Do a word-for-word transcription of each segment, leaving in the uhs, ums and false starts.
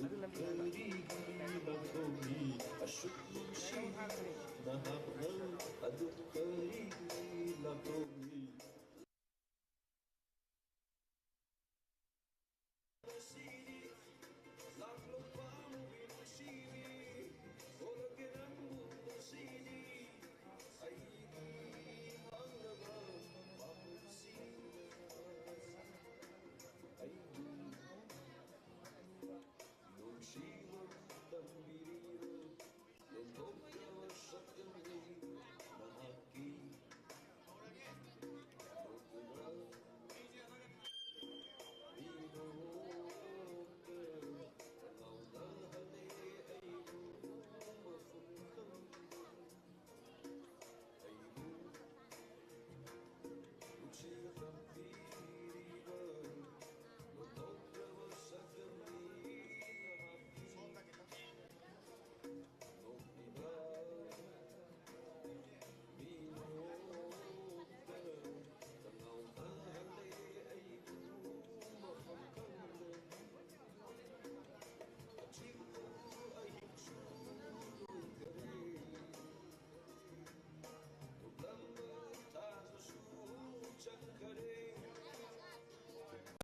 ꯀꯔꯤꯒꯤ ꯂꯥꯞꯊꯣꯛꯂꯤ? ꯑꯁꯨꯛ ꯅꯨꯡꯁꯤ ꯅꯍꯥꯛꯅ ꯑꯗꯨꯛ ꯀꯔꯤꯒꯤ ꯂꯥꯞꯊꯣꯛꯂꯤ?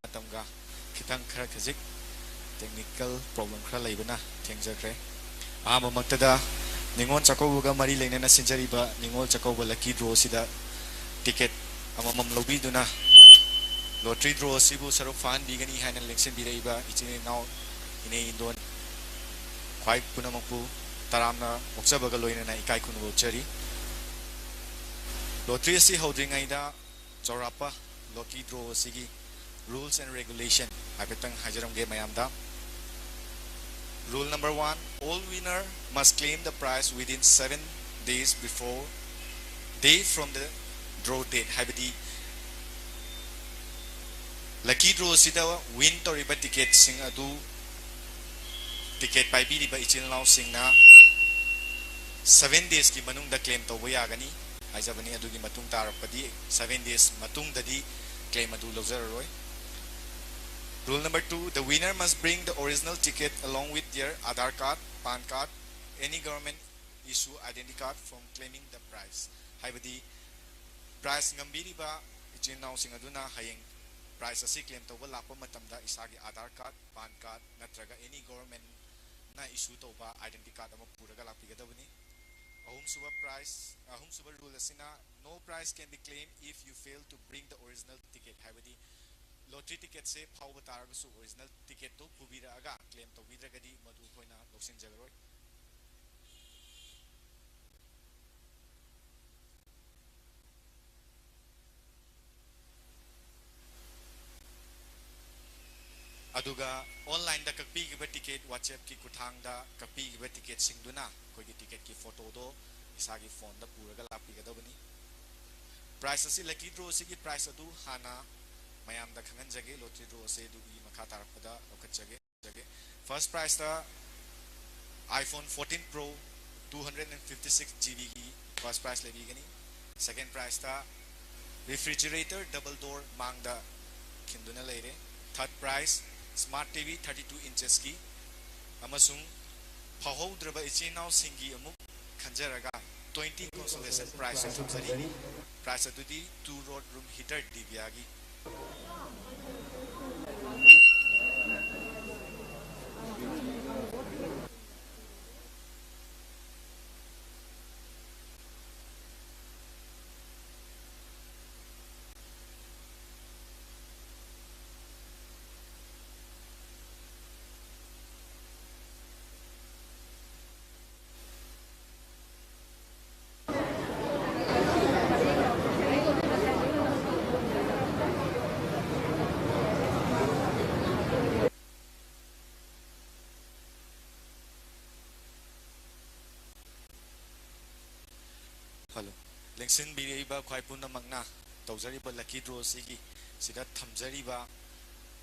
ꯃꯇꯝꯒ ꯈꯤꯇꯪ ꯈꯔ ꯈꯖꯤꯛ technical problem ꯈꯔ ꯂꯩꯕꯅ ꯊꯦꯡꯖꯈ꯭ꯔꯦ꯫ ꯑꯍꯥꯟꯕꯃꯛꯇꯗ ꯅꯤꯉꯣꯜ ꯆꯥꯛꯀꯧꯕꯒ ꯃꯔꯤ ꯂꯩꯅꯅ ꯁꯤꯟꯖꯔꯤꯕ ꯅꯤꯉꯣꯜ ꯆꯥꯛꯀꯧꯕ lucky draw ꯑꯁꯤꯗ ticket ꯑꯃꯃꯝ ꯂꯧꯕꯤꯗꯨꯅ lottery draw ꯑꯁꯤꯕꯨ ꯁꯔꯨꯛ ꯐꯥꯍꯟꯕꯤꯒꯅꯤ ꯍꯥꯏꯅ ꯂꯦꯡꯁꯤꯟꯕꯤꯔꯛꯏꯕ ꯏꯆꯤꯟ ꯏꯅꯥꯎ, ꯏꯅꯦ ꯏꯟꯗꯣꯟ ꯈ꯭ꯋꯥꯏ ꯄꯨꯝꯅꯃꯛꯄꯨ ꯇꯔꯥꯝꯅ ꯑꯣꯛꯆꯕꯒ ꯂꯣꯏꯅꯅ ꯏꯀꯥꯏ ꯈꯨꯝꯅꯕ ꯎꯠꯆꯔꯤ꯫ Lottery ꯑꯁꯤ ꯍꯧꯗ꯭ꯔꯤꯉꯩꯗ ꯆꯥꯎꯔꯥꯛꯄ lucky draw ꯑꯁꯤꯒꯤ rules and regulation ꯍꯥꯏꯐꯦꯠꯇꯪ ꯍꯥꯏꯖꯔꯝꯒꯦ ꯃꯌꯥꯝꯗ꯫ Rule number one, all winner must claim the prize within seven days before day from the draw date. ꯍꯥꯏꯕꯗꯤ lucky draw ꯑꯁꯤꯗ win ꯇꯧꯔꯤꯕ ticketꯁꯤꯡ ꯑꯗꯨ ticket ꯄꯥꯏꯕꯤꯔꯤꯕ ꯏꯆꯤꯜ ꯏꯅꯥꯎꯁꯤꯡꯅ seven daysꯀꯤ ꯃꯅꯨꯡꯗ claim ꯇꯧꯕ ꯌꯥꯒꯅꯤ ꯍꯥꯏꯖꯕꯅꯤ꯫ ꯑꯗꯨꯒꯤ ꯃꯇꯨꯡ ꯇꯥꯔꯛꯄꯗꯤ seven days ꯃꯇꯨꯡꯗꯗꯤ claim ꯑꯗꯨ ꯂꯧꯖꯔꯔꯣꯏ꯫ Rule number two, the winner must bring the original ticket along with their Aadhaar card, PAN card, any government issue identity card from claiming the prize. ꯍꯥꯏꯕꯗꯤ prize ꯉꯝꯕꯤꯔꯤꯕ ꯏꯆꯤꯟ ꯏꯅꯥꯎꯁꯤꯡ ꯑꯗꯨꯅ ꯍꯌꯦꯡ prize ꯑꯁꯤ claim ꯇꯧꯕ ꯂꯥꯛꯄ ꯃꯇꯝꯗ ꯏꯁꯥꯒꯤ Aadhaar card, PAN card ꯅꯠꯇ꯭ꯔꯒ any governmentꯅ issue ꯇꯧꯕ identity card ꯑꯃ ꯄꯨꯔꯒ ꯂꯥꯛꯄꯤꯒꯗꯕꯅꯤ꯫ ꯑꯍꯨꯝꯁꯨꯕ prize, ꯑꯍꯨꯝꯁꯨꯕ rule ꯑꯁꯤꯅ, no prize can be claimed if you fail to bring the original ticket. ꯍꯥꯏꯕꯗꯤ lottery ticketꯁꯦ ꯐꯥꯎꯕ ꯇꯥꯔꯒꯁꯨ original ticketꯇꯨ ꯄꯨꯕꯤꯔꯛꯑꯒ claim ꯇꯧꯕꯤꯗ꯭ꯔꯒꯗꯤ ꯃꯗꯨ ꯑꯩꯈꯣꯏꯅ ꯂꯧꯁꯤꯟꯖꯔꯔꯣꯏ꯫ ꯑꯗꯨꯒ onlineꯗ ꯀꯛꯄꯤꯈꯤꯕ ticket, WhatsAppꯀꯤ ꯈꯨꯠꯊꯥꯡꯗ ꯀꯛꯄꯤꯈꯤꯕ ticketꯁꯤꯡꯗꯨꯅ ꯑꯩꯈꯣꯏꯒꯤ ticketꯀꯤ photoꯗꯣ ꯏꯁꯥꯒꯤ phoneꯗ ꯄꯨꯔꯒ ꯂꯥꯛꯄꯤꯒꯗꯕꯅꯤ꯫ Prize ꯑꯁꯤ, lucky draw ꯑꯁꯤꯒꯤ prize ꯑꯗꯨ ꯍꯥꯟꯅ ꯃꯌꯥꯝꯗ ꯈꯪꯍꯟꯖꯒꯦ꯫ Lottery draw ꯑꯁꯤ ꯑꯗꯨꯒꯤ ꯃꯈꯥ ꯇꯥꯔꯛꯄꯗ ꯂꯧꯈꯠꯆꯒꯦ꯫ First prizeꯇ iPhone fourteen Pro two hundred and fifty six GBꯒꯤ first prize ꯂꯩꯕꯤꯒꯅꯤ꯫ Second prizeꯇ refrigerator double door ꯃꯥꯡꯗ ꯈꯤꯟꯗꯨꯅ ꯂꯩꯔꯦ꯫ Third prize smart TV thirty two inchesꯀꯤ, ꯑꯃꯁꯨꯡ ꯐꯥꯎꯍꯧꯗ꯭ꯔꯕ ꯏꯆꯤꯟ ꯏꯅꯥꯎꯁꯤꯡꯒꯤ ꯑꯃꯨꯛ ꯈꯟꯖꯔꯒ twenty consolation prize ꯊꯝꯖꯔꯤ꯫ Prize ꯑꯗꯨꯗꯤ two rod room heater ꯗꯤꯕꯤꯌꯥꯒꯤ꯫ Hello. ꯂꯦꯡꯁꯤꯟꯕꯤꯔꯛꯏꯕ ꯈ꯭ꯋꯥꯏ ꯄꯨꯝꯅꯃꯛꯅ ꯇꯧꯖꯔꯤꯕ lucky draw ꯑꯁꯤꯒꯤ ꯁꯤꯗ ꯊꯝꯖꯔꯤꯕ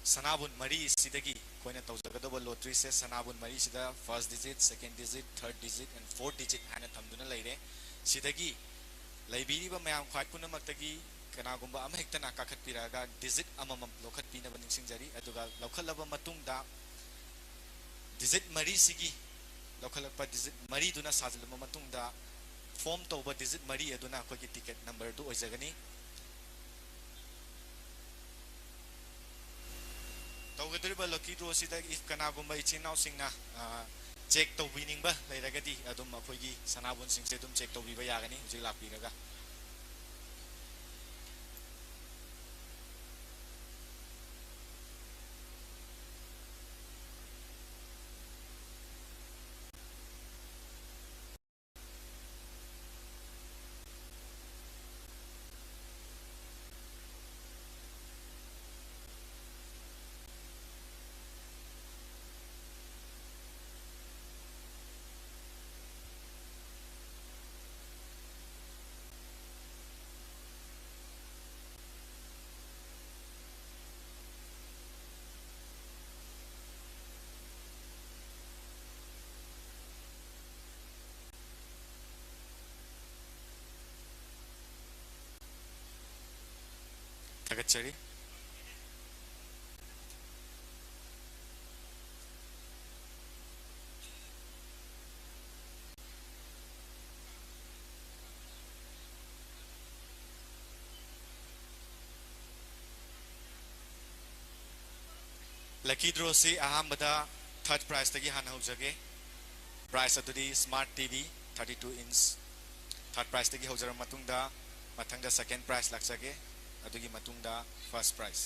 ꯁꯅꯥꯕꯨꯟ ꯃꯔꯤ ꯑꯁꯤꯗꯒꯤ ꯑꯩꯈꯣꯏꯅ ꯇꯧꯖꯒꯗꯧꯕ lotteryꯁꯦ ꯁꯅꯥꯕꯨꯟ ꯃꯔꯤꯁꯤꯗ first digit, second digit, third digit and fourth digit ꯍꯥꯏꯅ ꯊꯝꯗꯨꯅ ꯂꯩꯔꯦ꯫ ꯁꯤꯗꯒꯤ ꯂꯩꯕꯤꯔꯤꯕ ꯃꯌꯥꯝ ꯈ꯭ꯋꯥꯏ ꯄꯨꯝꯅꯃꯛꯇꯒꯤ ꯀꯅꯥꯒꯨꯝꯕ ꯑꯃꯍꯦꯛꯇꯅ ꯀꯥꯈꯠꯄꯤꯔꯛꯑꯒ ꯗꯤꯖꯤꯠ ꯑꯃꯃꯝ ꯂꯧꯈꯠꯄꯤꯅꯕ ꯅꯤꯡꯁꯤꯡꯖꯔꯤ꯫ ꯑꯗꯨꯒ ꯂꯧꯈꯠꯂꯕ ꯃꯇꯨꯡꯗ ꯗꯤꯖꯤꯠ ꯃꯔꯤꯁꯤꯒꯤ, ꯂꯧꯈꯠꯂꯛꯄ ꯗꯤꯖꯤꯠ ꯃꯔꯤꯗꯨꯅ ꯁꯥꯖꯤꯜꯂꯕ ꯃꯇꯨꯡꯗ ꯐꯣꯝ ꯇꯧꯕ ꯗꯤꯖꯤꯠ ꯃꯔꯤ ꯑꯗꯨꯅ ꯑꯩꯈꯣꯏꯒꯤ ꯇꯤꯀꯦꯠ ꯅꯝꯕꯔꯗꯨ ꯑꯣꯏꯖꯒꯅꯤ꯫ ꯇꯧꯒꯗꯧꯔꯤꯕ ꯂꯛꯀꯤ ꯗ꯭ꯔꯣꯁꯤꯗ if ꯀꯅꯥꯒꯨꯝꯕ ꯏꯆꯤꯟ ꯏꯅꯥꯎꯁꯤꯡꯅ, ꯑ, ꯆꯦꯛ ꯇꯧꯕꯤꯅꯤꯡꯕ ꯂꯩꯔꯒꯗꯤ ꯑꯗꯨꯝ ꯑꯩꯈꯣꯏꯒꯤ ꯁꯅꯥꯕꯨꯟꯁꯤꯡꯁꯦ ꯑꯗꯨꯝ ꯆꯦꯛ ꯇꯧꯕꯤꯕ ꯌꯥꯒꯅꯤ ꯍꯧꯖꯤꯛ ꯂꯥꯛꯄꯤꯔꯒ꯫ ꯊꯥꯒꯠꯆꯔꯤ꯫ ꯂꯛꯀꯤ ꯗ꯭ꯔꯣꯁꯤ ꯑꯍꯥꯟꯕꯗ ꯊꯥꯔꯠ ꯄ꯭ꯔꯥꯏꯖꯇꯒꯤ ꯍꯥꯟꯅ ꯍꯧꯖꯒꯦ꯫ ꯄ꯭ꯔꯥꯏꯖ ꯑꯗꯨꯗꯤ smart T V thirty two inch. Third ꯄ꯭ꯔꯥꯏꯖꯇꯒꯤ ꯍꯧꯖꯔꯕ ꯃꯇꯨꯡꯗ ꯃꯊꯪꯗ ꯁꯦꯀꯦꯟ ꯄ꯭ꯔꯥꯏꯖ ꯂꯥꯛꯆꯒꯦ, ꯑꯗꯨꯒꯤ ꯃꯇꯨꯡꯗ ꯐꯥꯔꯁ ꯄ꯭ꯔꯥꯏꯖ꯫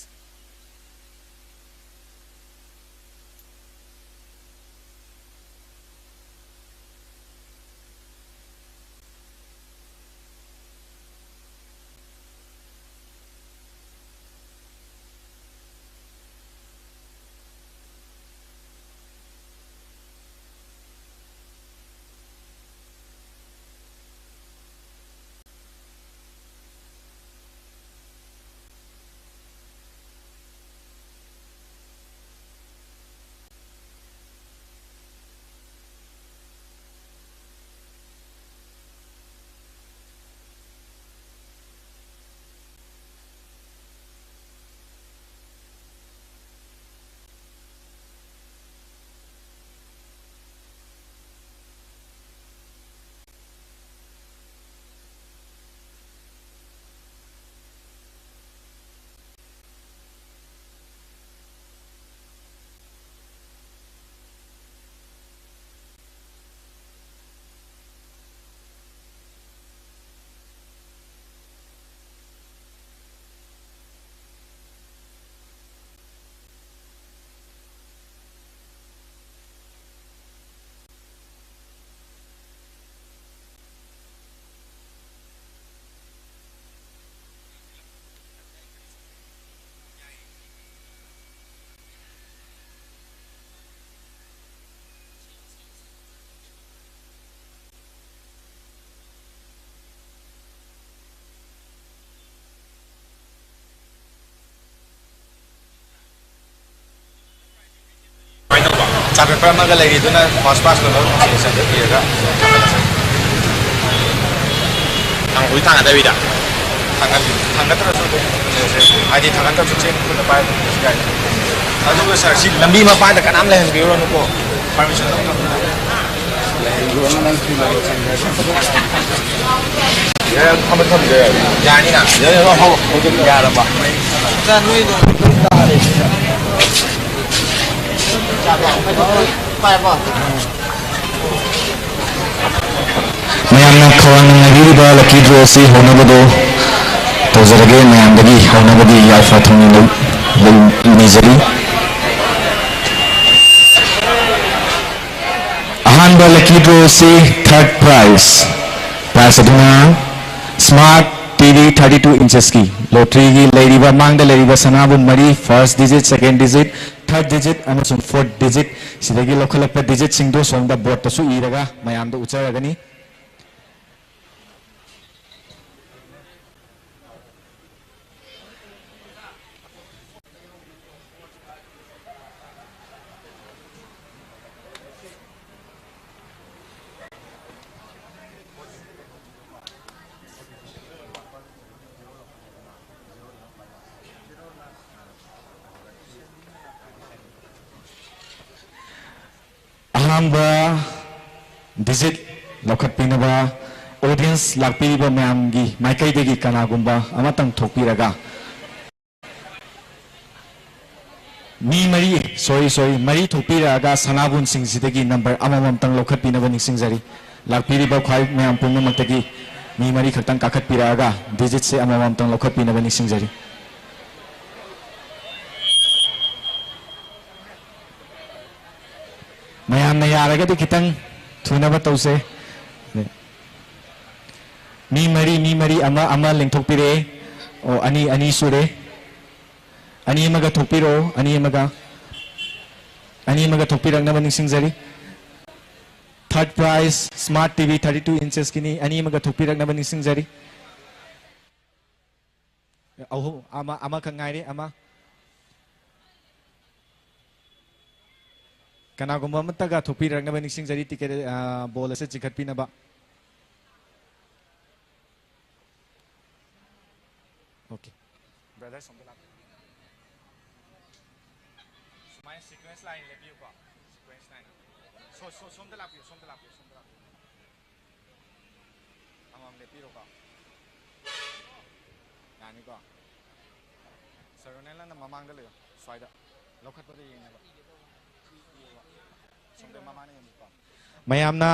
ꯄꯦꯄꯔ ꯑꯃꯒ ꯂꯩꯔꯤ, ꯑꯗꯨꯅ ꯐꯥꯔꯁ ꯄꯥꯁ ꯂꯣꯏꯕ ꯀꯣꯟꯁꯦꯟꯁꯟꯗ ꯄꯤꯔꯒ ꯊꯥꯡꯕꯨꯗꯤ ꯊꯥꯡꯒꯗꯕꯤꯗ꯫ ꯊꯥꯡꯒꯠ-, ꯊꯥꯡꯒꯠꯇ꯭ꯔꯁꯨ ꯑꯗꯨꯝ ꯍꯥꯏꯗꯤ ꯊꯥꯡꯒꯠꯇ꯭ꯔꯁꯨ ꯆꯦꯟ ꯈꯨꯠꯅ ꯄꯥꯏꯕ ꯑꯗꯨꯝ ꯀꯩꯁꯨ ꯀꯥꯏꯗꯦ꯫ ꯑꯗꯨꯒ ꯁꯥꯔ, ꯁꯤ ꯂꯝꯕꯤ ꯃꯄꯥꯟꯗ ꯀꯅꯥꯝ ꯂꯩꯍꯟꯕꯤꯔꯨꯔꯅꯨꯀꯣ, ꯄꯥꯔꯃꯤꯁꯟ ꯂꯧꯅꯕ꯫ ꯌꯥꯔꯦ, ꯊꯝꯃꯦ, ꯊꯝꯃꯦ, ꯌꯥꯔꯦ꯫ ꯌꯥꯅꯤꯅ? ꯌꯥꯔꯦ, ꯌꯥꯔꯦ, ꯍꯧꯔꯣ, ꯍꯧꯖꯤꯛ ꯌꯥꯔꯕ? ꯃꯌꯥꯝꯅ ꯈꯧꯔꯥꯡꯅ ꯉꯥꯏꯕꯤꯔꯤꯕ lucky draw ꯑꯁꯤ ꯍꯧꯅꯕꯗꯣ ꯇꯧꯖꯔꯒꯦ꯫ ꯃꯌꯥꯝꯗꯒꯤ ꯍꯧꯅꯕꯒꯤ ꯌꯥꯏꯐ ꯊꯧꯅꯤ ꯂꯧ-, ꯂꯧ-, ꯅꯤꯖꯔꯤ꯫ ꯑꯍꯥꯟꯕ lucky draw ꯑꯁꯤ third prize, prize ꯑꯗꯨꯅ smart T V thirty two inches ꯀꯤ lottery ꯒꯤ ꯂꯩꯔꯤꯕ, ꯃꯥꯡꯗ ꯂꯩꯔꯤꯕ ꯁꯅꯥꯕꯨꯟ ꯃꯔꯤ, first digit, second digit, third digit ꯑꯃꯁꯨꯡ fourth digit ꯁꯤꯗꯒꯤ ꯂꯧꯈꯠꯂꯛꯄ digit ꯁꯤꯡꯗꯨ ꯁꯣꯝꯗ board ꯇꯁꯨ ꯏꯔꯒ ꯃꯌꯥꯝꯗ ꯎꯠꯆꯔꯒꯅꯤ꯫ ꯑꯍꯥꯟꯕ digit ꯂꯧꯈꯠꯄꯤꯅꯕ audience ꯂꯥꯛꯄꯤꯔꯤꯕ ꯃꯌꯥꯝꯒꯤ ꯃꯥꯏꯀꯩꯗꯒꯤ ꯀꯅꯥꯒꯨꯝꯕ ꯑꯃꯇꯪ ꯊꯣꯛꯄꯤꯔꯒ, ꯃꯤ ꯃꯔꯤ, sorry, sorry, ꯃꯔꯤ ꯊꯣꯛꯄꯤꯔꯛꯑꯒ ꯁꯅꯥꯕꯨꯟꯁꯤꯡꯁꯤꯗꯒꯤ number ꯑꯃꯃꯝꯇꯪ ꯂꯧꯈꯠꯄꯤꯅꯕ ꯅꯤꯡꯁꯤꯡꯖꯔꯤ꯫ ꯂꯥꯛꯄꯤꯔꯤꯕ ꯈ꯭ꯋꯥꯏ ꯃꯌꯥꯝ ꯄꯨꯝꯅꯃꯛꯇꯒꯤ ꯃꯤ ꯃꯔꯤ ꯈꯛꯇꯪ ꯀꯥꯈꯠꯄꯤꯔꯛꯑꯒ digit ꯁꯦ ꯑꯃꯃꯝꯇꯪ ꯂꯧꯈꯠꯄꯤꯅꯕ ꯅꯤꯡꯁꯤꯡꯖꯔꯤ꯫ ꯃꯌꯥꯝꯅ ꯌꯥꯔꯒꯗꯤ ꯈꯤꯇꯪ ꯊꯨꯅꯕ ꯇꯧꯁꯦ꯫ ꯃꯤ ꯃꯔꯤ, ꯃꯤ ꯃꯔꯤ, ꯑꯃ, ꯑꯃ ꯂꯦꯡꯊꯣꯛꯄꯤꯔꯛꯑꯦ꯫ ꯑꯣ, ꯑꯅꯤ, ꯑꯅꯤ ꯁꯨꯔꯦ꯫ ꯑꯅꯤ ꯑꯃꯒ ꯊꯣꯛꯄꯤꯔꯛꯑꯣ, ꯑꯅꯤ ꯑꯃꯒ, ꯑꯅꯤ ꯑꯃꯒ ꯊꯣꯛꯄꯤꯔꯛꯅꯕ ꯅꯤꯡꯁꯤꯡꯖꯔꯤ꯫ Third prize, smart T V thirty two inches ꯀꯤꯅꯤ, ꯑꯅꯤ ꯑꯃꯒ ꯊꯣꯛꯄꯤꯔꯛꯅꯕ ꯅꯤꯡꯁꯤꯡꯖꯔꯤ꯫ ꯑꯍꯨꯝ, ꯑꯃ, ꯑꯃꯈꯛ ꯉꯥꯏꯔꯦ, ꯑꯃ꯫ ꯀꯅꯥꯒꯨꯝꯕ ꯑꯃꯠꯇꯒ ꯊꯣꯛꯄꯤꯔꯛꯅꯕ ꯅꯤꯡꯁꯤꯡꯖꯔꯤ꯫ ꯇꯤꯀꯦꯠ, ꯑ, ꯕꯣꯜ ꯑꯁꯦ ꯆꯤꯡꯈꯠꯄꯤꯅꯕ꯫ Okay. Brother, ꯁꯣꯝꯗ ꯂꯥꯛꯄꯤꯌꯨ꯫ ꯁꯨꯃꯥꯏꯅ sequence line ꯂꯦꯞꯄꯤꯌꯨꯀꯣ꯫ Sequence line. ꯁꯣ-, ꯁꯣ-, ꯁꯣꯝꯗ ꯂꯥꯛꯄꯤꯌꯨ, ꯁꯣꯝꯗ ꯂꯥꯛꯄꯤꯌꯨ, ꯁꯣꯝꯗ ꯂꯥꯛꯄꯤꯌꯨ꯫ ꯑꯃꯃꯝ ꯂꯦꯞꯄꯤꯔꯣꯀꯣ꯫ ꯌꯥꯅꯤꯀꯣ? Sir ꯔꯣꯅꯦꯜ, ꯅꯪꯅ ꯃꯃꯥꯡꯗ ꯂꯩꯌꯣ, ꯁ꯭ꯋꯥꯏꯗ꯫ ꯂꯧꯈꯠꯄꯗ ꯌꯦꯡꯅꯕ꯫ ꯁꯣꯝꯗ ꯃꯃꯥꯡꯗ ꯌꯦꯡꯕꯤꯌꯨꯀꯣ꯫ ꯃꯌꯥꯝꯅ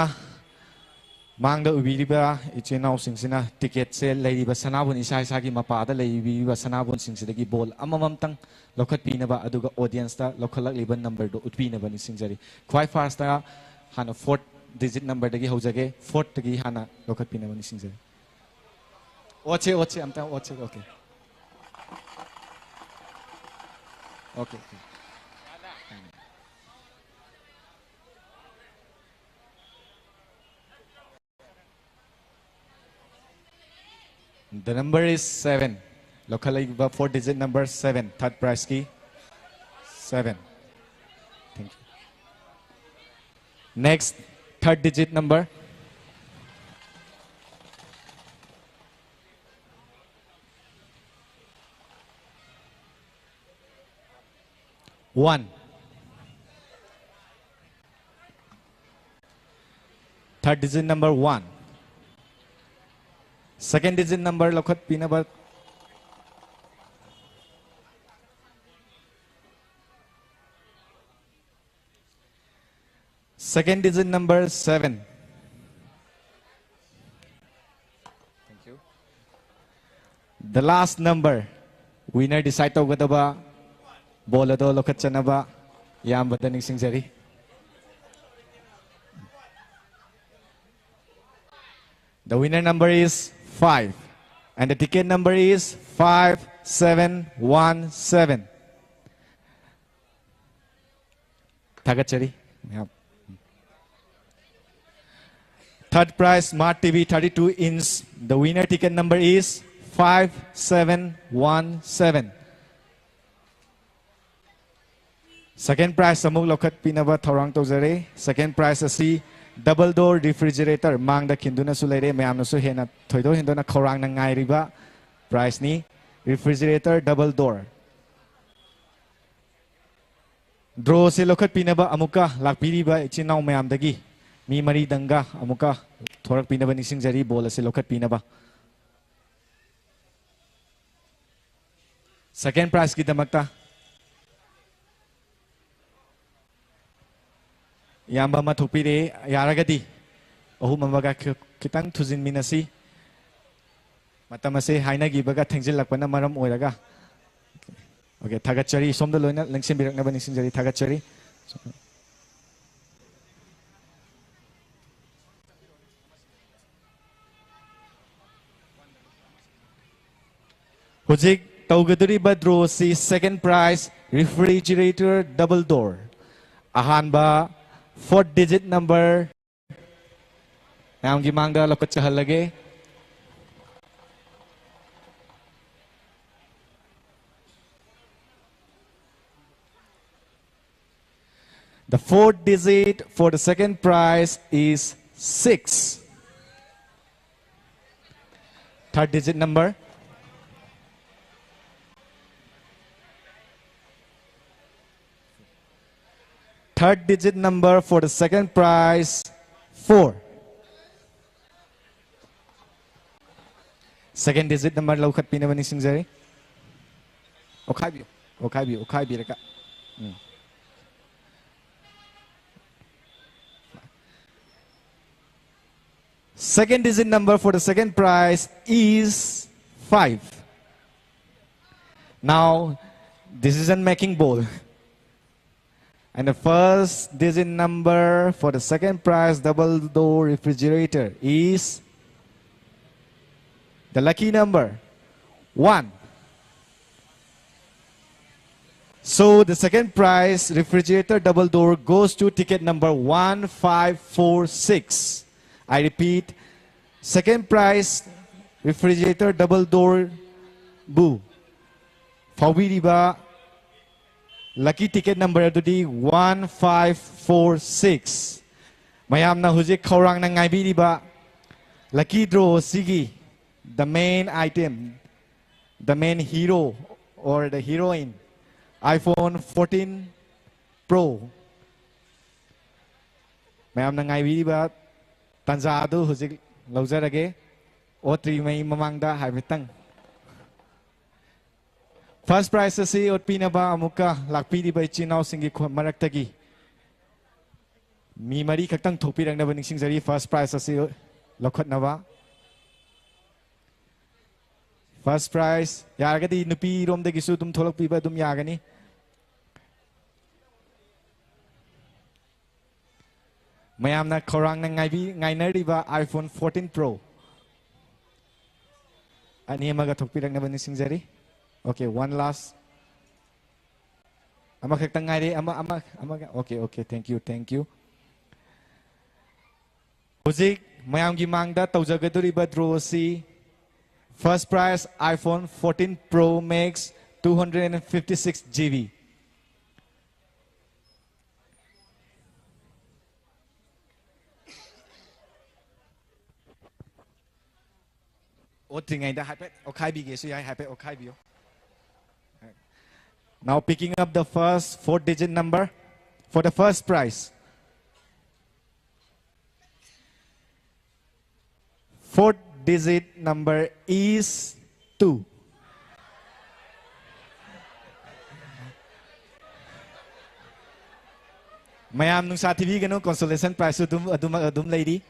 ꯃꯥꯡꯗ ꯎꯕꯤꯔꯤꯕ ꯏꯆꯤꯟ ꯏꯅꯥꯎꯁꯤꯡꯁꯤꯅ ꯇꯤꯀꯦꯠꯁꯦ ꯂꯩꯔꯤꯕ ꯁꯅꯥꯕꯨꯟ, ꯏꯁꯥ ꯏꯁꯥꯒꯤ ꯃꯄꯥꯗ ꯂꯩꯕꯤꯔꯤꯕ ꯁꯅꯥꯕꯨꯟꯁꯤꯡꯁꯤꯗꯒꯤ ꯕꯣꯜ ꯑꯃꯃꯝꯇꯪ ꯂꯧꯈꯠꯄꯤꯅꯕ, ꯑꯗꯨꯒ audience ꯇ ꯂꯧꯈꯠꯂꯛꯂꯤꯕ number ꯗꯨ ꯎꯠꯄꯤꯅꯕ ꯅꯤꯡꯁꯤꯡꯖꯔꯤ꯫ ꯈ꯭ꯋꯥꯏ first ꯇ ꯍꯥꯟꯅ fourth digit number ꯗꯒꯤ ꯍꯧꯖꯒꯦ, fourth ꯇꯒꯤ ꯍꯥꯟꯅ ꯂꯧꯈꯠꯄꯤꯅꯕ ꯅꯤꯡꯁꯤꯡꯖꯔꯤ꯫ ꯑꯣꯠꯁꯦ, ꯑꯣꯠꯁꯦ, ꯑꯝꯇꯪ ꯑꯣꯠꯁꯦ, okay꯫ Okay, okay꯫ The number is seven. ꯂꯧꯈꯠꯂꯛꯏꯕ four digit number seven, third prize ꯀꯤ seven. Thank you. Next, third digit number. One. Third digit number one. Second digit number ꯂꯧꯈꯠꯄꯤꯅꯕ꯫ Second digit number seven. Thank you. The last number, winner decide ꯇꯧꯒꯗꯕ ꯕꯣꯜ ꯑꯗꯣ ꯂꯧꯈꯠꯆꯅꯕ ꯏꯌꯥꯝꯕꯗ ꯅꯤꯡꯁꯤꯡꯖꯔꯤ꯫ The winner number is five, and the ticket number is five seven one seven. ꯊꯥꯒꯠꯆꯔꯤ ꯃꯌꯥꯝ꯫ Third prize, Smart T V thirty-two inch. The winner ticket number is five seven one seven. Second prize ꯑꯃꯨꯛ ꯂꯧꯈꯠꯄꯤꯅꯕ ꯊꯧꯔꯥꯡ ꯇꯧꯖꯔꯤ꯫ Second prize ꯑꯁꯤ double door refrigerator, ꯃꯥꯡꯗ ꯈꯤꯟꯗꯨꯅꯁꯨ ꯂꯩꯔꯦ, ꯃꯌꯥꯝꯅꯁꯨ ꯍꯦꯟꯅ ꯊꯣꯏꯗꯣꯛ ꯍꯦꯟꯗꯣꯛꯅ ꯈꯧꯔꯥꯡꯅ ꯉꯥꯏꯔꯤꯕ prizeꯅꯤ, refrigerator double door꯫ Drawꯁꯦ ꯂꯧꯈꯠꯄꯤꯅꯕ ꯑꯃꯨꯛꯀ ꯂꯥꯛꯄꯤꯔꯤꯕ ꯏꯆꯤꯟ ꯏꯅꯥꯎ ꯃꯌꯥꯝꯗꯒꯤ ꯃꯤ ꯃꯔꯤꯗꯪꯒ ꯑꯃꯨꯛꯀ ꯊꯣꯔꯛꯄꯤꯅꯕ ꯅꯤꯡꯁꯤꯡꯖꯔꯤ, ball ꯑꯁꯤ ꯂꯧꯈꯠꯄꯤꯅꯕ꯫ Second prizeꯀꯤꯗꯃꯛꯇ ꯏꯌꯥꯝꯕ ꯑꯃ ꯊꯣꯛꯄꯤꯔꯦ꯫ ꯌꯥꯔꯒꯗꯤ ꯑꯍꯨꯝ ꯑꯃꯒ ꯈꯤ-, ꯈꯤꯇꯪ ꯊꯨꯖꯤꯟꯃꯤꯟꯅꯁꯤ꯫ ꯃꯇꯝ ꯑꯁꯦ ꯍꯥꯏꯅꯈꯤꯕꯒ ꯊꯦꯡꯖꯤꯜꯂꯛꯄꯅ ꯃꯔꯝ ꯑꯣꯏꯔꯒ꯫ Okay, ꯊꯥꯒꯠꯆꯔꯤ꯫ ꯁꯣꯝꯗ ꯂꯣꯏꯅ ꯂꯦꯡꯁꯤꯟꯕꯤꯔꯛꯅꯕ ꯅꯤꯡꯁꯤꯡꯖꯔꯤ꯫ ꯊꯥꯒꯠꯆꯔꯤ꯫ ꯍꯧꯖꯤꯛ ꯇꯧꯒꯗꯧꯔꯤꯕ drawꯁꯤ second prize refrigerator double door꯫ ꯑꯍꯥꯟꯕ four digit number ꯃꯌꯥꯝꯒꯤ ꯃꯥꯡꯗ ꯂꯧꯈꯠꯆꯍꯜꯂꯒꯦ꯫ The four digit for the second prize is six. Third digit number. Third digit number for the second prize, four. Second digit number ꯂꯧꯈꯠꯄꯤꯅꯕ ꯅꯤꯡꯁꯤꯡꯖꯔꯤ꯫ ꯑꯣꯈꯥꯏꯕꯤꯌꯨ, ꯑꯣꯈꯥꯏꯕꯤꯌꯨ, ꯑꯣꯈꯥꯏꯕꯤꯔꯒ꯫ ꯎꯝ꯫ Second digit number for the second prize is five. Now, decision making ball. And the first digit number for the second prize double door refrigerator is the lucky number one. So the second prize refrigerator double door goes to ticket number one five four six. I repeat, second prize refrigerator double door ꯕꯨ ꯐꯥꯎꯕꯤꯔꯤꯕ Lucky ticket number ꯑꯗꯨꯗꯤ one five four six꯫ ꯃꯌꯥꯝꯅ ꯍꯧꯖꯤꯛ ꯈꯧꯔꯥꯡꯅ ꯉꯥꯏꯕꯤꯔꯤꯕ lucky draw ꯑꯁꯤꯒꯤ the main item, the main hero or the heroine, iPhone fourteen Pro꯫ ꯃꯌꯥꯝꯅ ꯉꯥꯏꯕꯤꯔꯤꯕ ꯇꯥꯟꯖꯥ ꯑꯗꯨ ꯍꯧꯖꯤꯛ ꯂꯧꯖꯔꯒꯦ꯫ ꯑꯣꯠꯇ꯭ꯔꯤꯉꯩ ꯃꯃꯥꯡꯗ ꯍꯥꯏꯐꯦꯠꯇꯪ first prize ꯑꯁꯤ ꯑꯣꯠꯄꯤꯅꯕ ꯑꯃꯨꯛꯀ ꯂꯥꯛꯄꯤꯔꯤꯕ ꯏꯆꯤꯟ ꯏꯅꯥꯎꯁꯤꯡꯒꯤ ꯈꯣ-, ꯃꯔꯛꯇꯒꯤ ꯃꯤ ꯃꯔꯤ ꯈꯛꯇꯪ ꯊꯣꯛꯄꯤꯔꯛꯅꯕ ꯅꯤꯡꯁꯤꯡꯖꯔꯤ꯫ First prize ꯑꯁꯤ ꯂꯧꯈꯠꯅꯕ first prize ꯌꯥꯔꯒꯗꯤ ꯅꯨꯄꯤꯔꯣꯝꯗꯒꯤꯁꯨ ꯑꯗꯨꯝ ꯊꯣꯛꯂꯛꯄꯤꯕ ꯑꯗꯨꯝ ꯌꯥꯒꯅꯤ꯫ ꯃꯌꯥꯝꯅ ꯈꯧꯔꯥꯡꯅ ꯉꯥꯏꯕꯤ-, ꯉꯥꯏꯅꯔꯤꯕ iPhone fourteen Pro ꯑꯅꯤ ꯑꯃꯒ ꯊꯣꯛꯄꯤꯔꯛꯅꯕ ꯅꯤꯡꯁꯤꯡꯖꯔꯤ꯫ Okay, one last꯫ ꯑꯃꯈꯛꯇꯪ ꯉꯥꯏꯔꯦ꯫ ꯑꯃ, ꯑꯃ, ꯑꯃꯒ꯫ Okay, okay, thank you, thank you꯫ ꯍꯧꯖꯤꯛ ꯃꯌꯥꯝꯒꯤ ꯃꯥꯡꯗ ꯇꯧꯖꯒꯗꯧꯔꯤꯕ draw ꯑꯁꯤ first prize iPhone fourteen Pro Max two hundred and fifty-six GB꯫ ꯑꯣꯠꯇ꯭ꯔꯤꯉꯩꯗ ꯍꯥꯏꯐꯦꯠ ꯑꯣꯠꯈꯥꯏꯕꯤꯒꯦꯁꯨ ꯌꯥꯏ, ꯍꯥꯏꯐꯦꯠ ꯑꯣꯠꯈꯥꯏꯕꯤꯌꯨ꯫ Now picking up the first four digit number for the first prize. Fourth digit number is two. ꯃꯌꯥꯝ ꯅꯨꯡꯁꯥ ꯊꯤꯕꯤꯒꯅꯨ, consolation prize ꯁꯨ ꯑꯗꯨꯝ, ꯑꯗꯨꯃꯛ ꯑꯗꯨꯝ ꯂꯩꯔꯤ꯫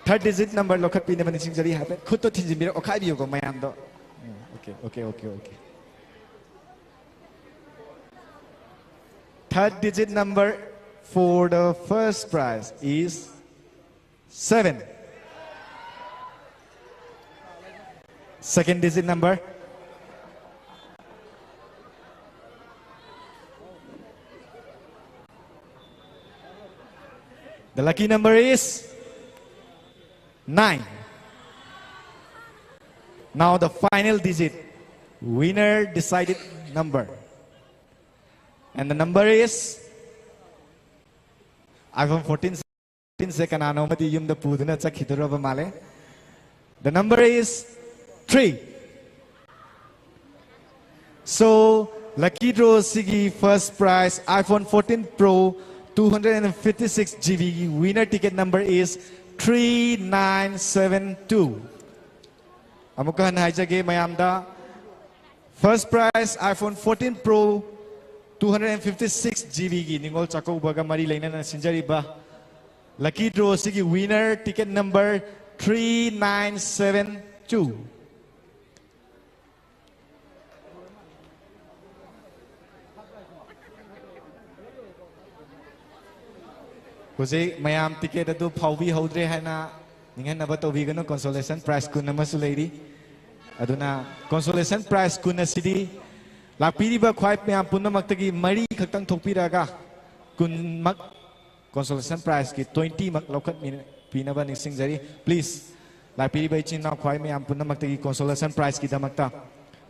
Third digit number ꯂꯧꯈꯠꯄꯤꯅꯕ ꯅꯤꯡꯁꯤꯡꯖꯔꯤ꯫ ꯍꯥꯏꯐꯦꯠ ꯈꯨꯠꯇꯣ ꯊꯤꯟꯖꯤꯟꯕꯤꯔꯣ, ꯑꯣꯠꯈꯥꯏꯕꯤꯌꯨꯀꯣ ꯃꯌꯥꯝꯗꯣ꯫ ꯎꯝ, okay, okay, okay, okay. Third digit number for the first prize is seven. Second digit number. The lucky number is nine. Now the final digit. Winner decided number. And the number is iPhone fourteen ꯁꯦ ꯀꯅꯥꯅꯣ ꯑꯃꯗꯤ ꯌꯨꯝꯗ ꯄꯨꯗꯨꯅ ꯆꯠꯈꯤꯗꯣꯔꯕ ꯃꯥꯜꯂꯦ꯫ The number is three. So, lucky draw ꯁꯤꯒꯤ first prize iPhone fourteen Pro two hundred fifty-six GB ꯒꯤ winner ticket number is three nine seven two. ꯑꯃꯨꯛꯀ ꯍꯟꯅ ꯍꯥꯏꯖꯒꯦ ꯃꯌꯥꯝꯗ, first prize iPhone fourteen Pro two hundred fifty-six GB ꯒꯤ ꯅꯤꯉꯣꯜ ꯆꯥꯛꯀꯧꯕꯒ ꯃꯔꯤ ꯂꯩꯅꯅ ꯁꯤꯟꯖꯔꯤꯕ lucky draw ꯁꯤꯒꯤ winner ticket number three nine seven two. ꯍꯧꯖꯤꯛ ꯃꯌꯥꯝ ticket ꯑꯗꯨ ꯐꯥꯎꯕꯤꯍꯧꯗ꯭ꯔꯦ ꯍꯥꯏꯅ ꯅꯤꯡꯍꯟꯅꯕ ꯇꯧꯕꯤꯒꯅꯨ, consolation prize ꯀꯨꯟ ꯑꯃꯁꯨ ꯂꯩꯔꯤ꯫ ꯑꯗꯨꯅ consolation prize ꯀꯨꯟ ꯑꯁꯤꯗꯤ ꯂꯥꯛꯄꯤꯔꯤꯕ ꯈ꯭ꯋꯥꯏ ꯃꯌꯥꯝ ꯄꯨꯝꯅꯃꯛꯇꯒꯤ ꯃꯔꯤ ꯈꯛꯇꯪ ꯊꯣꯛꯄꯤꯔꯛꯑꯒ ꯀꯨꯟꯃꯛ consolation prize ꯀꯤ twenty ꯃꯛ ꯂꯧꯈꯠꯄꯤꯅꯕ ꯅꯤꯡꯁꯤꯡꯖꯔꯤ꯫ Please, ꯂꯥꯛꯄꯤꯔꯤꯕ ꯏꯆꯤꯟ ꯏꯅꯥꯎ ꯈ꯭ꯋꯥꯏ ꯃꯌꯥꯝ ꯄꯨꯝꯅꯃꯛꯇꯒꯤ consolation prize ꯀꯤꯗꯃꯛꯇ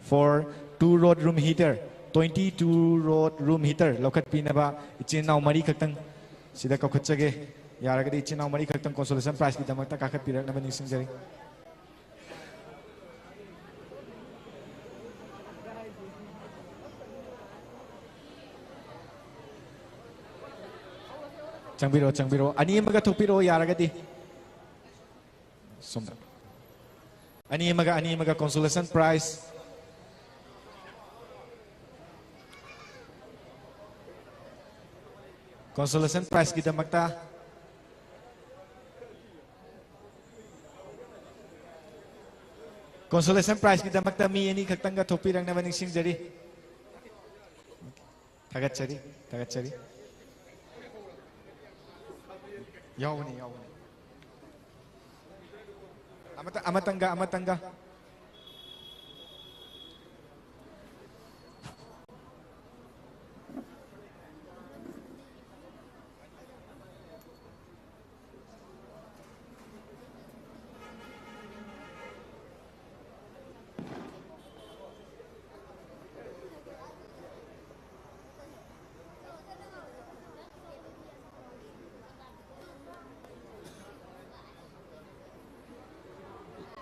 for two rod room heater, twenty two rod room heater ꯂꯧꯈꯠꯄꯤꯅꯕ ꯏꯆꯤꯟ ꯏꯅꯥꯎ ꯃꯔꯤ ꯈꯛꯇꯪ ꯁꯤꯗ ꯀꯧꯈꯠꯆꯒꯦ꯫ ꯌꯥꯔꯒꯗꯤ ꯏꯆꯤꯟ ꯏꯅꯥꯎ ꯃꯔꯤ ꯈꯛꯇꯪ consolation prize ꯀꯤꯗꯃꯛꯇ ꯀꯥꯈꯠꯄꯤꯔꯛꯅꯕ ꯅꯤꯡꯁꯤꯡꯖꯔꯤ꯫ ꯆꯪꯕꯤꯔꯛꯑꯣ, ꯆꯪꯕꯤꯔꯛꯑꯣ꯫ ꯑꯅꯤ ꯑꯃꯒ ꯊꯣꯛꯄꯤꯔꯛꯑꯣ ꯌꯥꯔꯒꯗꯤ꯫ ꯁꯣꯝꯗ꯫ ꯑꯅꯤ ꯑꯃꯒ, ꯑꯅꯤ ꯑꯃꯒ consolation prize꯫ Consolation prize ꯀꯤꯗꯃꯛꯇ꯫ Consolation prize ꯀꯤꯗꯃꯛꯇ ꯃꯤ ꯑꯅꯤ ꯈꯛꯇꯪꯒ ꯊꯣꯛꯄꯤꯔꯛꯅꯕ ꯅꯤꯡꯁꯤꯡꯖꯔꯤ꯫ ꯊꯥꯒꯠꯆꯔꯤ, ꯊꯥꯒꯠꯆꯔꯤ꯫ ꯌꯥꯎꯕꯅꯤ, ꯌꯥꯎꯕꯅꯤ꯫ ꯑꯃꯇ-, ꯑꯃꯇꯪꯒ, ꯑꯃꯇꯪꯒ꯫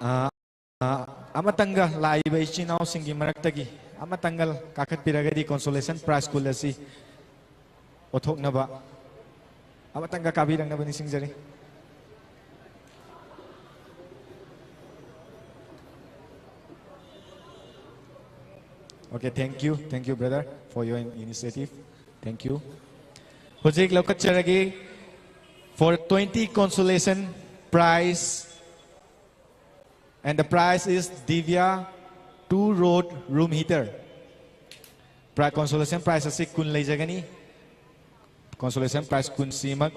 ꯑ, ꯑ, ꯑꯃꯇꯪꯒ ꯂꯥꯛꯏꯕ ꯏꯆꯤꯟ ꯏꯅꯥꯎꯁꯤꯡꯒꯤ ꯃꯔꯛꯇꯒꯤ ꯑꯃꯇꯪꯒ ꯀꯥꯈꯠꯄꯤꯔꯒꯗꯤ consolation prize ꯀꯨꯟ ꯑꯁꯤ ꯑꯣꯊꯣꯛꯅꯕ ꯑꯃꯇꯪꯒ ꯀꯥꯕꯤꯔꯛꯅꯕ ꯅꯤꯡꯁꯤꯡꯖꯔꯤ꯫ Okay, thank you, thank you, brother, for your initiative. Thank you. ꯍꯧꯖꯤꯛ ꯂꯧꯈꯠꯆꯔꯒꯦ for twenty consolation prize, and the prize is Divya two rod room heater. Pri-, consolation prize ꯑꯁꯤ ꯀꯨꯟ ꯂꯩꯖꯒꯅꯤ꯫ Consolation prize ꯀꯨꯟꯁꯤꯃꯛ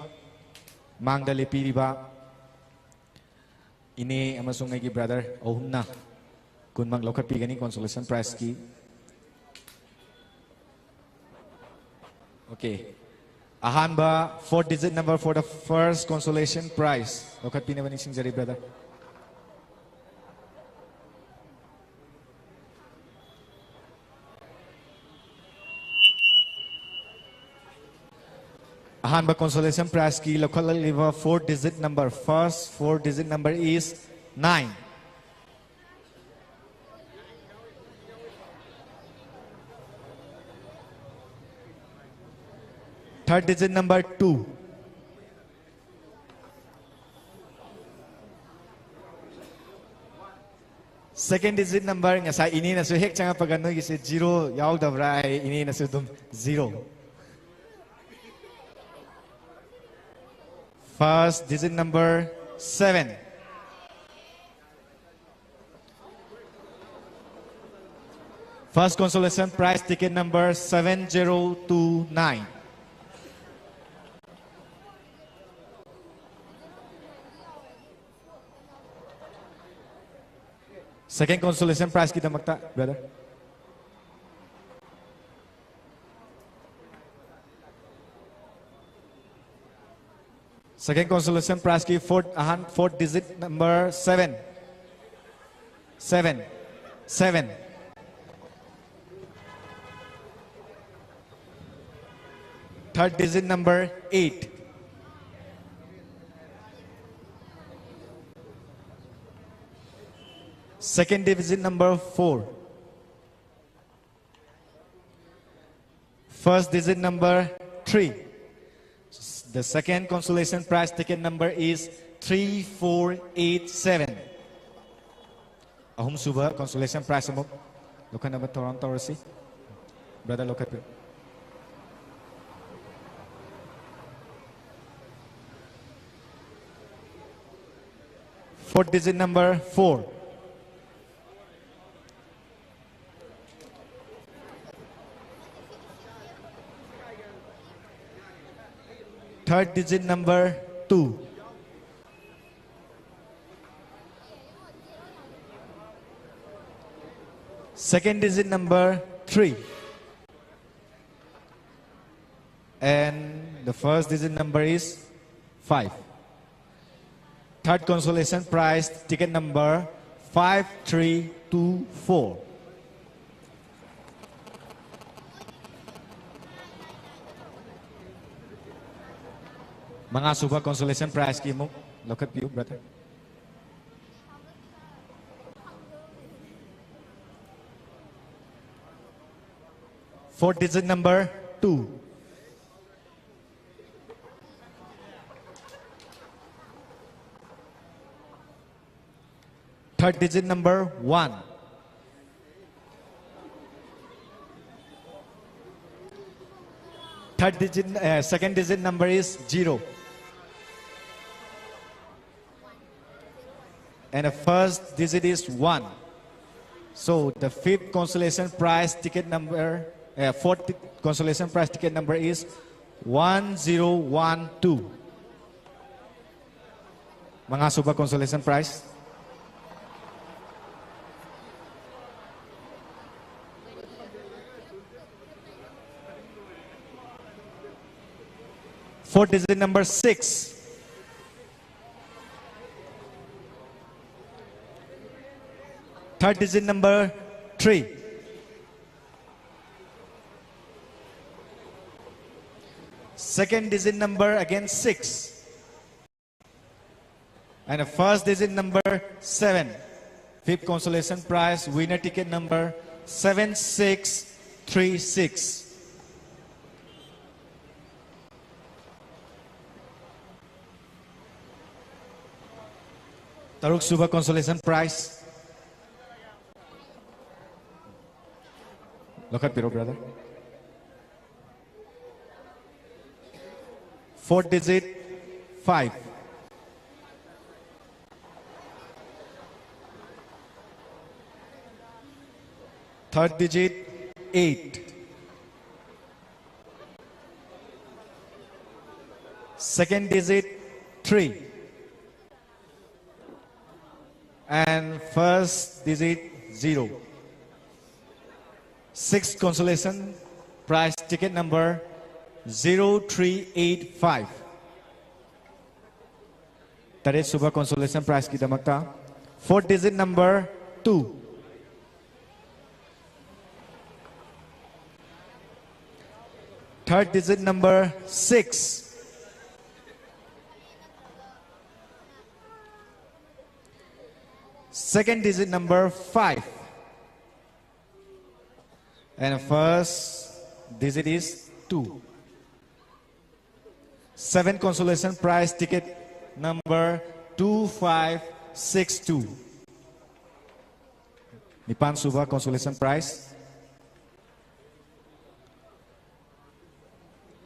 ꯃꯥꯡꯗ ꯂꯦꯞꯄꯤꯔꯤꯕ ꯏꯅꯦ ꯑꯃꯁꯨꯡ ꯑꯩꯒꯤ brother ꯑꯍꯨꯝꯅ ꯀꯨꯟꯃꯛ ꯂꯧꯈꯠꯄꯤꯒꯅꯤ consolation prizeꯀꯤ꯫ Okay. ꯑꯍꯥꯟꯕ four digit number for the first consolation prize ꯂꯧꯈꯠꯄꯤꯅꯕ ꯅꯤꯡꯁꯤꯡꯖꯔꯤ, brother. ꯑꯍꯥꯟꯕ consolation prizeꯀꯤ ꯂꯧꯈꯠꯂꯛꯂꯤꯕ four digit number, first four digit number is nine. Third digit number two. Second digit number, ꯉꯁꯥꯏ ꯏꯅꯦꯅꯁꯨ ꯍꯦꯛ ꯆꯪꯉꯛꯄꯒ ꯅꯣꯏꯒꯤꯁꯦ zero ꯌꯥꯎꯗꯕ꯭ꯔꯥ ꯍꯥꯏ, ꯏꯅꯦꯅꯁꯨ ꯑꯗꯨꯝ zero. First digit number seven. First consolation prize ticket number seven zero two nine. Second consolation prizeꯀꯤꯗꯃꯛꯇ, brother. Second consolation prizeꯀꯤ fourth, ꯑꯍꯥꯟ, fourth digit number seven. Seven. Seven. Third digit number eight. Second digit number four. First digit number three. The second consolation prize ticket number is three four eight seven. ꯑꯍꯨꯝꯁꯨꯕ consolation prize ꯑꯃꯨꯛ ꯂꯧꯈꯠꯅꯕ ꯊꯧꯔꯥꯡ ꯇꯧꯔꯁꯤ꯫ Brother, ꯂꯧꯈꯠꯄꯤꯌꯨ꯫ Four digit number four. Third digit number two. Second digit number three. And the first digit number is five. Third consolation prize ticket number five three two four. ꯃꯉꯥꯁꯨꯕ consolation prize ꯀꯤ ꯑꯃꯨꯛ ꯂꯧꯈꯠꯄꯤꯌꯨ, brother. Four digit number two. Third digit number one. Third digit, uh, second digit number is zero. And the first digit is one. So the fifth consolation prize ticket number, uh, fourth ti-, consolation prize ticket number is one zero one two. ꯃꯉꯥꯁꯨꯕ consolation prize. Four digit number six. Third digit number three. Second digit number again six. And the first digit number seven. Fifth consolation prize, winner ticket number seven six three six. ꯇꯔꯨꯛ ꯁꯨꯕ consolation prize. ꯂꯧꯈꯠꯄꯤꯔꯣ, brother. Four digit five. Third digit eight. Second digit three. And first digit zero. Sixth consolation prize ticket number zero three eight five. ꯇꯔꯦꯠ ꯁꯨꯕ consolation prizeꯀꯤꯗꯃꯛꯇ four digit number two. Third digit number six. Second digit number five. And first digit is two. Seven consolation prize ticket number two five six two. ꯅꯤꯄꯥꯟ ꯁꯨꯕ consolation prize.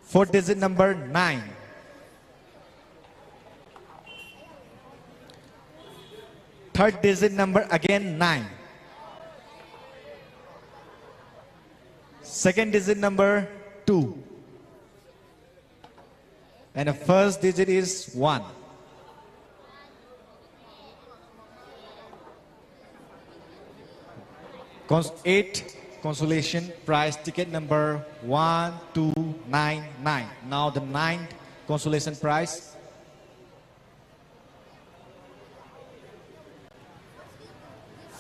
Four digit number nine. Third digit number again nine. Second digit number two. And the first digit is one. Cons- eight consolation prize ticket number one two nine nine. Now the ninth consolation prize.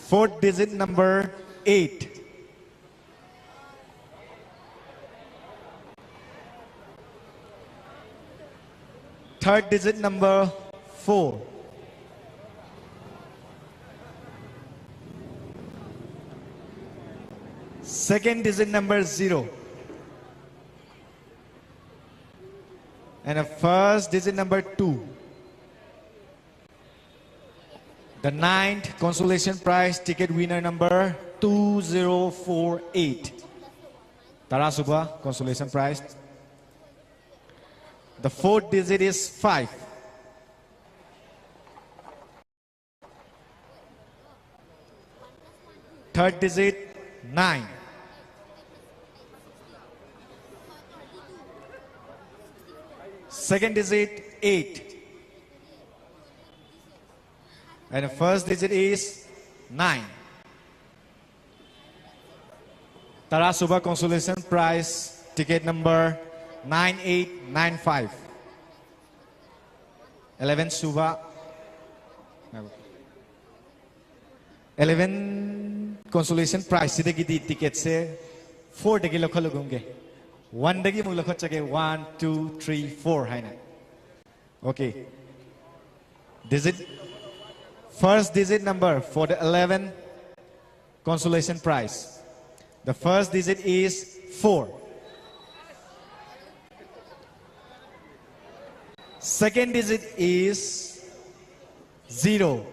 Four digit number eight. Third digit number four. Second digit number zero. And the first digit number two. The ninth consolation prize ticket winner number two zero four eight. ꯇꯔꯥ ꯁꯨꯕ consolation prize. The fourth digit is five. Third digit, nine. Second digit, eight. And the first digit is nine. ꯇꯔꯥ ꯁꯨꯕ consolation prize ticket number nine eight nine five. Eleven ꯁꯨꯕ, eleven consolation prize ꯁꯤꯗꯒꯤꯗꯤ ticket ꯁꯦ four ꯗꯒꯤ ꯂꯧꯈꯠꯂꯒꯨꯝꯒꯦ꯫ One ꯗꯒꯤ ꯑꯃꯨꯛ ꯂꯧꯈꯠꯆꯒꯦ꯫ One, two, three, four ꯍꯥꯏꯅ꯫ Okay. Digit, first digit number for the eleven consolation prize. The first digit is four. Second digit is zero.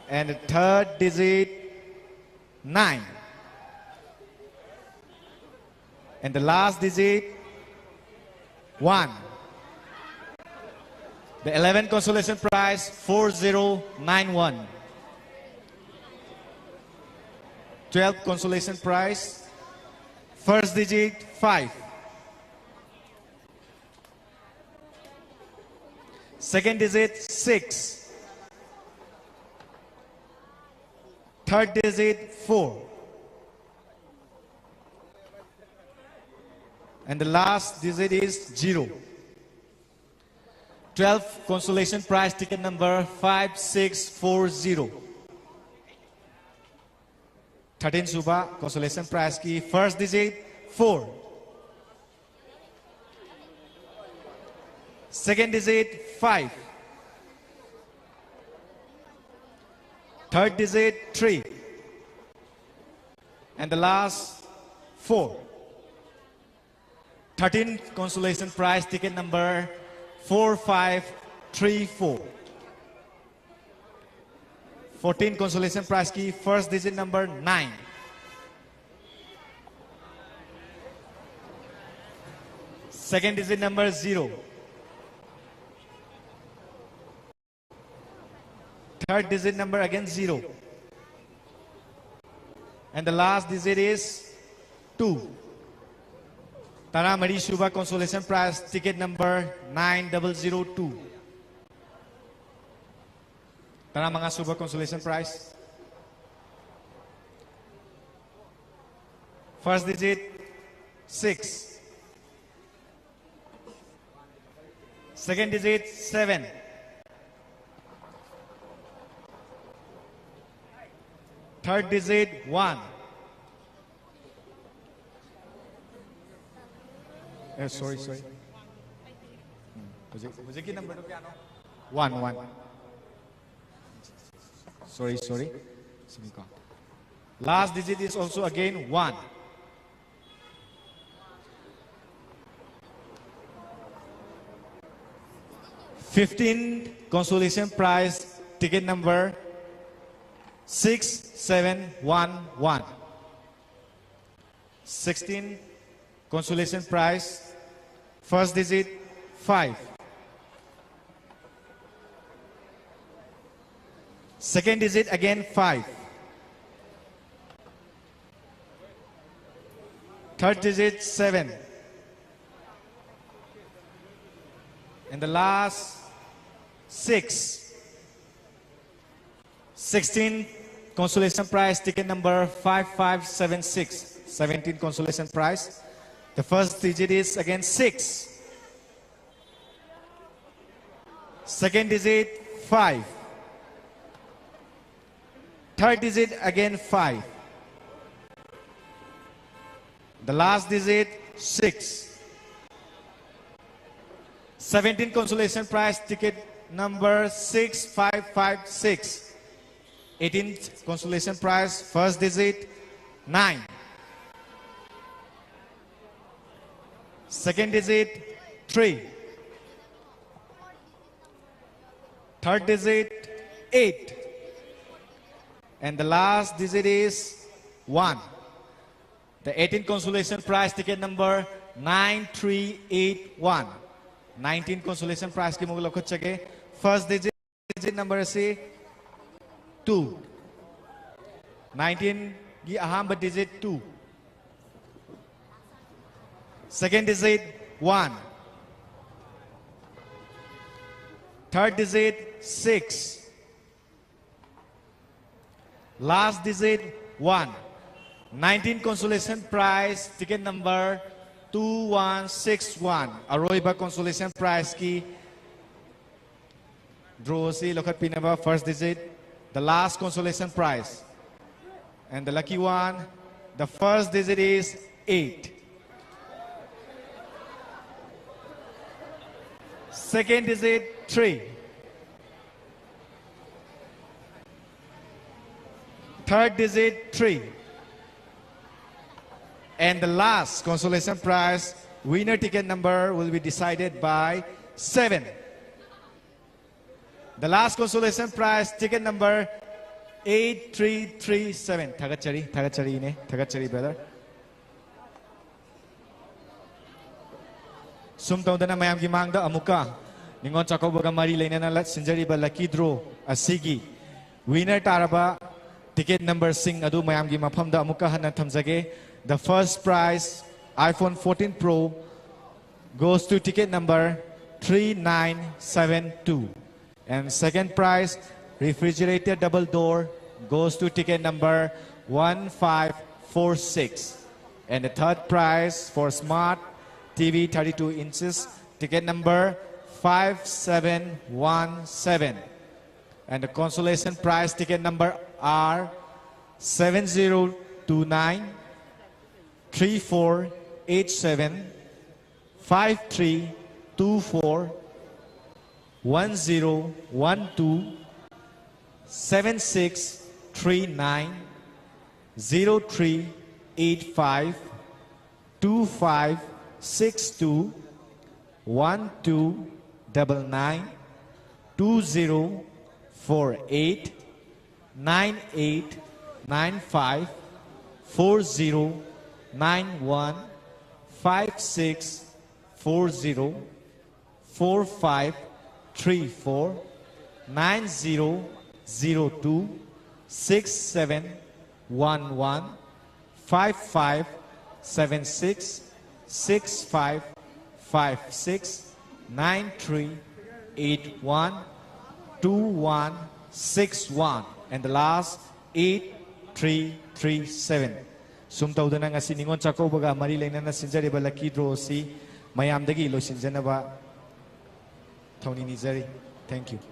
And the third digit, nine. And the last digit, one. The eleven consolation prize, four zero nine one. Twelve consolation prize, first digit, five. Second digit, six. Third digit, four. And the last digit is zero. Twelve consolation prize ticket number five six four zero. Thirteen ꯁꯨꯕ consolation prize ꯀꯤ first digit, four. Second digit, five. Third digit, three. And the last four. Thirteen consolation prize ticket number four five three four. Fourteen consolation prize key, first digit number nine. Second digit number zero. Third digit number again zero. And the last digit is two. Tara Marie Shuba consolation prize ticket number nine double zero two. Tara Manga Shuba consolation prize. First digit six. Second digit seven. Third digit one. Eh, sorry, sorry. Hmm. Hojik, hojik ki number to kya no? One, one. Sorry, sorry. Sumiko. Last digit is also again one. Fifteen consolation prize ticket number six seven one one. Sixteen consolation prize, first digit five. Second digit again five. Third digit seven. And the last six. Sixteen consolation prize ticket number five five seven six. Seventeen consolation prize. The first digit is again six. Second digit five. Third digit again five. The last digit six. Seventeen consolation prize ticket number six five five six. Eighteenth consolation prize, first digit nine. Second digit, three. Third digit, eight. And the last digit is one. The eighteen consolation prize ticket number nine three eight one. Nineteen consolation prize ꯀꯤ ꯑꯃꯨꯛ ꯂꯧꯈꯠꯆꯒꯦ꯫ First digit number ꯑꯁꯤ two. Nineteen ꯒꯤ ꯑꯍꯥꯟꯕ digit two. Second digit one. Third digit six. Last digit one. Nineteen consolation prize ticket number two one six one. ꯑꯔꯣꯏꯕ consolation prize ꯀꯤ draw ꯑꯁꯤ ꯂꯧꯈꯠꯄꯤꯅꯕ first digit, the last consolation prize. And the lucky one, the first digit is eight. Second digit, three. Third digit, three. And the last consolation prize, winner ticket number will be decided by seven. The last consolation prize, ticket number eight three three seven. ꯊꯥꯒꯠꯆꯔꯤ, ꯊꯥꯒꯠꯆꯔꯤ ꯏꯅꯦ, ꯊꯥꯒꯠꯆꯔꯤ brother. ꯁꯨꯝ ꯇꯧꯗꯅ ꯃꯌꯥꯝꯒꯤ ꯃꯥꯡꯗ ꯑꯃꯨꯛꯀ ꯅꯤꯉꯣꯜ ꯆꯥꯛꯀꯧꯕꯒ ꯃꯔꯤ ꯂꯩꯅꯅ ꯂ-, ꯁꯤꯟꯖꯔꯤꯕ lucky draw ꯑꯁꯤꯒꯤ winner ꯇꯥꯔꯕ ticket number ꯁꯤꯡ ꯑꯗꯨ ꯃꯌꯥꯝꯒꯤ ꯃꯐꯝꯗ ꯑꯃꯨꯛꯀ ꯍꯟꯅ ꯊꯝꯖꯒꯦ꯫ The first prize, iPhone fourteen Pro, goes to ticket number three nine seven two. And second prize, refrigerator double door, goes to ticket number one five four six. And the third prize for smart T V thirty-two inches, ticket number five seven one seven. And the consolation prize ticket number are seven zero two nine, three four eight seven, five three two four, one zero one two, seven six three nine, 0385 2562 1299 2048 9895 4091 5640 4534 9002 6711 5576 6556 9381 2161 and the last eight three three seven. ꯁꯨꯝ ꯇꯧꯗꯅ ꯉꯁꯤ ꯅꯤꯉꯣꯜ ꯆꯥꯛꯀꯧꯕꯒ ꯃꯔꯤ ꯂꯩꯅꯅ ꯁꯤꯟꯖꯔꯤꯕ lucky draw ꯑꯁꯤ ꯃꯌꯥꯝꯗꯒꯤ ꯂꯣꯏꯁꯤꯟꯖꯅꯕ ꯊꯧꯅꯤ ꯅꯤꯖꯔꯤ꯫ Thank you.